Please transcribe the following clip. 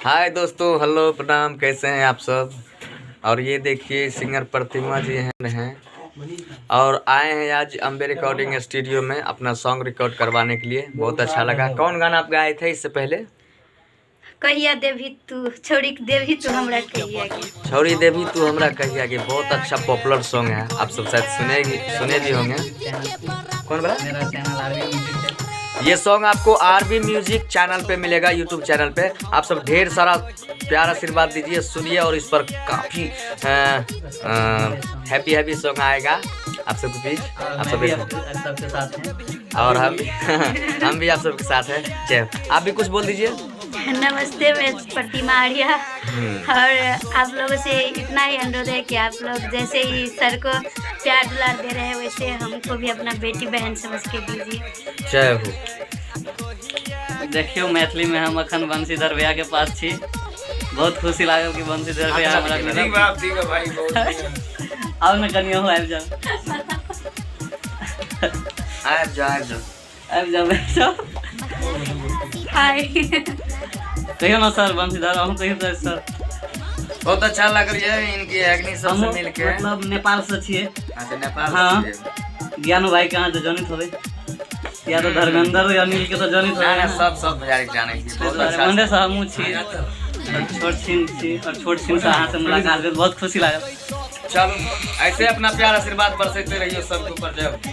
हाय दोस्तों, हेलो, प्रणाम, कैसे हैं आप सब। और ये देखिए सिंगर प्रतिमा जी हैं और आए हैं आज अम्बे रिकॉर्डिंग स्टूडियो में अपना सॉन्ग रिकॉर्ड करवाने के लिए। बहुत अच्छा लगा। कौन गाना आप गाए थे इससे पहले? कहिया देवी तू छोड़ी देवी तू हमरा कहिया के। छौरी देवी तू हमरा कहिया के बहुत अच्छा पॉपुलर सॉन्ग है, आप सब शायद सुने सुने भी होंगे। कौन बोला? मेरा चैनल आरबी म्यूजिक है। ये सॉन्ग आपको आरबी म्यूजिक चैनल पे मिलेगा, यूट्यूब चैनल पे। आप सब ढेर सारा प्यार आशीर्वाद दीजिए, सुनिए और इस पर काफ़ी हैप्पी हैप्पी सॉन्ग आएगा आप सबके बीच। और आप मैं सब भी सबके साथ हूँ। और हम भी आप सबके साथ हैं। जय, आप भी कुछ बोल दीजिए। नमस्ते, मैं प्रतिमा आर्या और आप लोगों से इतना ही अनुरोध है कि आप लोग जैसे ही सर को प्यार दुलार दे रहे हैं, वैसे हमको भी अपना बेटी बहन समझ के दीजिए। जय हो। देखियो, मैथिली में हम अखन बंशीधर भैया के पास छी। बहुत खुशी लागल कि बंशीधर भैया हमरा मिलल। आउ ने कनियो, आबि जाओ। आबि जाओ, आबि जाओ। आबि जाओ, आबि जाओ। हाय। कहियो ना सर, बंशीधर, अहूँ कहियो तऽ सर। बहुत अच्छा लग रही है इनकी अग्नि सबसे हमहूँ मिलके। मतलब नेपाल से छियै। अच्छा, नेपाल हाँ। से छियै। ज्ञानू भाई के अहाँ तऽ जनैत होबै या तऽ धर्मेंद्र अनिल के तऽ जनैत ना ना होबै। सब सब भैयारी जानै छी, बहुत अच्छा। मंडे से हमहूँ छी और छोट छिन छी और छोट छिन से अहाँ से मुलाकात भेल, बहुत खुशी लागल। चलो, ऐसे अपना प्यार आशीर्वाद बरसाते रहियो सबके ऊपर। जय हो।